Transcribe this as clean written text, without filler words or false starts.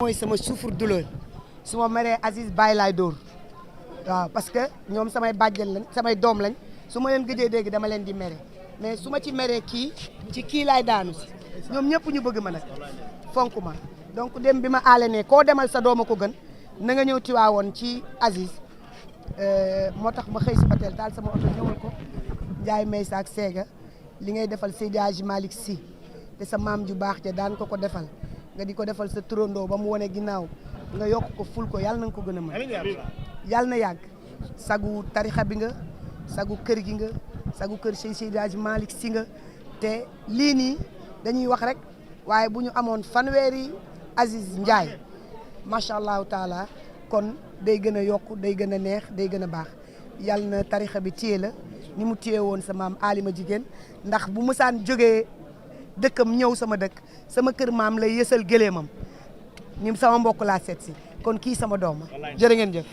mooy sama souffre-douleur su ma meree Aziz bàyyi laay dóor waaw parce que ñoom samay bàjjen lañ samay doom lañ su ma leen gëjee dégg dama leen di mere mais su ma ci meree kii ci kii laay daanu si ñoom ñëpp ñu bëgg ma nag fonk ma donc dem bi ma aale ne koo demal sa dooma ko gën na nga ñëw Tiwaawoon ci Aziz moo tax ma xëy si hôtel daal sama oto ñëwal ko Ndiaye Maysa ak Séga li ngay defal Seydi Hadji Malick Sy te sa maam ju baax ja daan ko defal nga di ko defal sa turandoo ba mu wane ginnaaw nga yokk ko ful ko yàlla na nga ko gën a mën yàlla na yàgg sagu tarixa bi nga sagu kër gi nga sagu kër Seydi Hadji Malick Sy nga te lii nii dañuy wax rek waaye bu ñu amoon fanweeri Aziz Ndiaye macha allahu taala kon day gën a yokk day gën a neex day gën a baax yàlla na tarixa bi téye la ni mu téye woon sa maam Alima Jigéen ndax bu mësaan jógee dëkkam ñëw sama dëkk sama kër maam lay yësal gëléemam ni sama mbokk laa seet si kon kii sama doom jërë ngeen jëf.